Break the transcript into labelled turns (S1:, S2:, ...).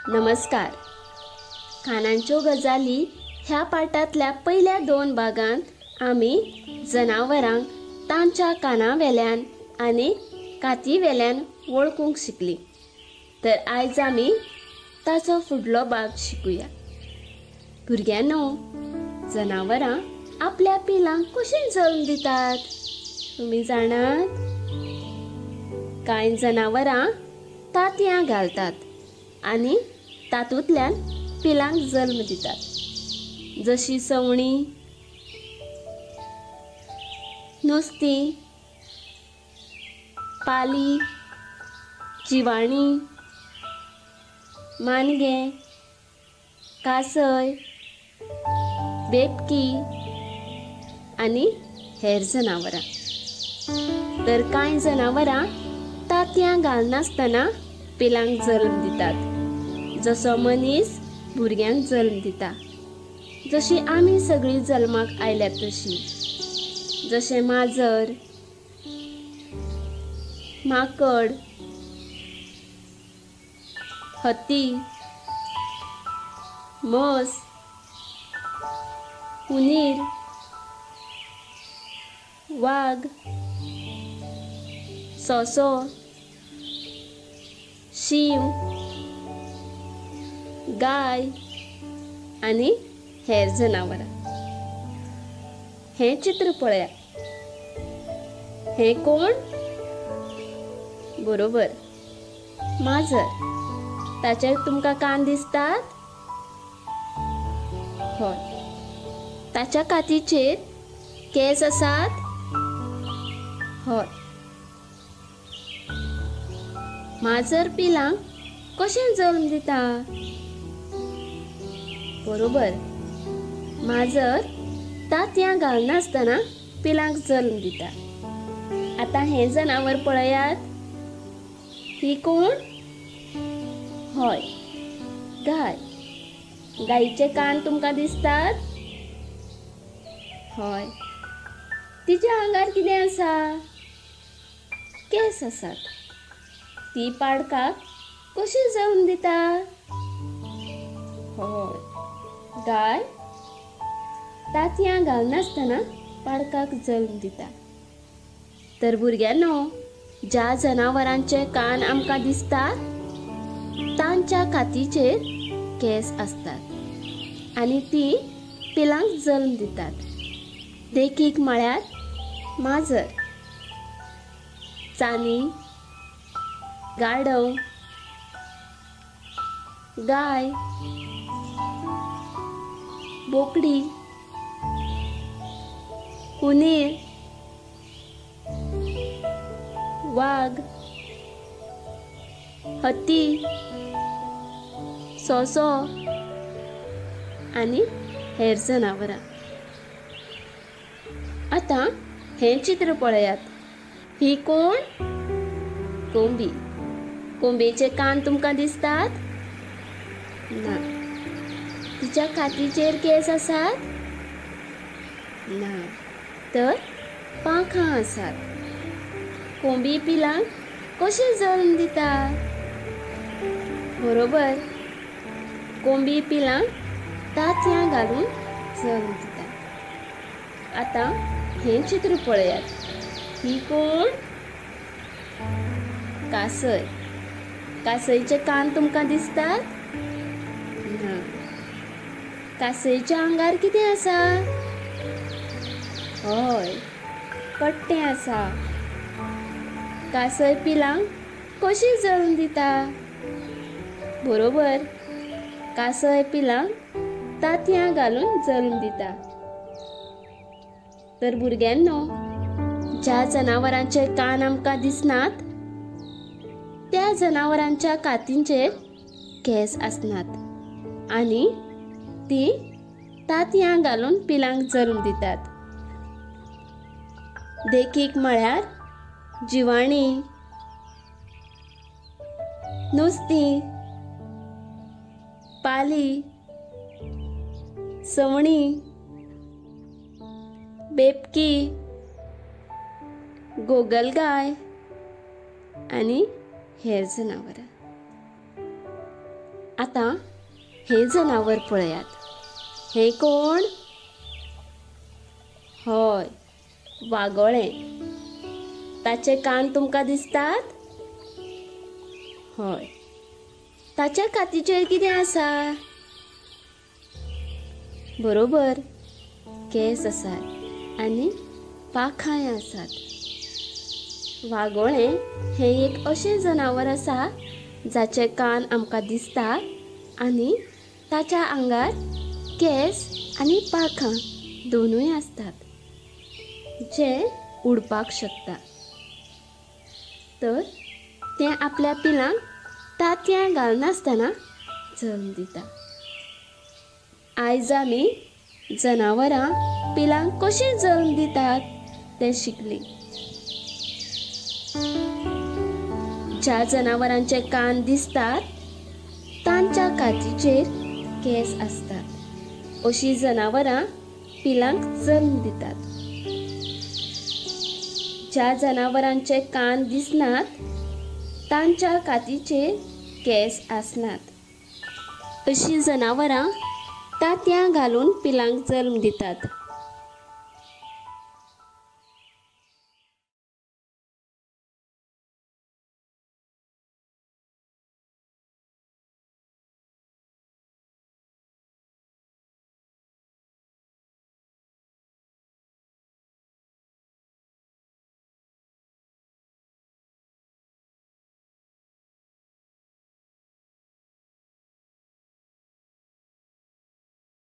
S1: नमस्कार. कानांच्यो गजाली ह्या पाठांतल्या पयल्या दोन भागांत आमी जनावरांक तांच्या कानावेल्यान आनी कातीवेल्यान वळखूंक शिकली. तर आयज आमी ताचो फुडलो भाग शिकुया. भुरग्यांनो, जनावरां आपल्या पिलांक कशीं जल्म दितात तुमी जाणात? कांय जनावरां तांतयां घालतात आनी तातूंतल्यान पिलांक जल्म दितात, जशी सवणीं, नुस्तीं, पाली, जिवाणीं, मानगें, कासय, बेबकी आनी हेर जनावरां. तर कांय जनावरां तांतयां घालनासतना पिलांक जल्म दितात, जसो मनीस भुरग्यांक जल्म दिता, जशी आमी सगळीं जल्माक आयल्यात तशी. जशें माजर, माकड, हत्ती, म्हस, हुनीर, वाग, सोंसो, शींव, गाय आनी हेर जनावरां. हें चित्र पळयात. हें कोण? बरोबर, माजर. ताचेर तुमकां कान दिसतात? हय. ताच्या कातीचेर केंस आसात? हय. माजर पिलांक कशें जल्म दिता? बरोबर, माजर तांतयां घालनासतना पिलांक जल्म दिता. आतां हें जनावर पळयात. ही कोण? हय, गाय. गायचे कान तुमकां दिसतात? हय. तिच्या आंगार कितें आसा? केंस आसात. ती पाडकाक कशी जल्म दिता? हय, गाय तांतयां घालनासतना पाडकाक जल्म दिता. तर भुरग्यांनो, ज्या जनावरांचे कान आमकां दिसतात तांच्या कातीचेर केंस आसतात आनी ती पिलांक जल्म दितात. देखीक म्हळ्यार माजर, चानी, गाडव, गाय, बोकडी, हुनीर, वाग, हत्ती, सोंसो आनी हेर जनावरां. आतां हें चित्र पळयात. ही कोण? कोंबी. कोंबयेचे कान तुमकां दिसतात? ना. तिच्या कातीचेर केंस आसात? ना. तर पांखां आसात. कोंबी पिलांक कशी जल्म दिता? बरोबर, कोंबी पिलांक तांतयां घालून जल्म दिता. आतां हें चित्र पळयात. ही कोण? कासय. कासयचे कान तुमकां दिसतात? ना. कासयच्या आंगार कितें आसा? हय, पट्टें आसा. कासय पिलांक कशी जल्म दिता? बरोबर, कासय पिलांक तांतयां घालून जल्म दिता. तर भुरग्यांनो, ज्या जनावरांचे कान आमकां दिसनात त्या जनावरांच्या कातींचेर केंस आसनात आनी ती तांतयां घालून पिलांक जल्म दितात. देखीक म्हळ्यार जिवाणीं, नुस्तीं, पाली, सवणीं, बेबकी, गोगलगाय आनी हेर जनावरां. आतां हें जनावर पळयात. हें कोण? हय, वागोळें. ताचे कान तुमकां दिसतात? हय. ताच्या कातीचेर कितें आसा? बरोबर, केंस आसात आनी पाखांय आसात. वागोळें हें एक अशें जनावर आसा जाचे कान आमकां दिसतात आनी ताच्या आंगार केंस आनी पाखां दोनूय आसतात, जें उडपाक शकता. तर तें आपल्या पिलांक तांतयां घालनासतना जल्म दिता. आयज आमी जनावरां पिलांक कशीं जल्म दितात तें शिकलीं. ज्या जनावरांचे कान दिसतात तांच्या कातीचेर केंस आसतात. अशीं जनावरां पिलांक जल्म दितात. ज्या जनावरांचे कान दिसनात तांच्या कातीचेर केंस आसनात. अशीं जनावरां तांतयां घालून पिलांक जल्म दितात.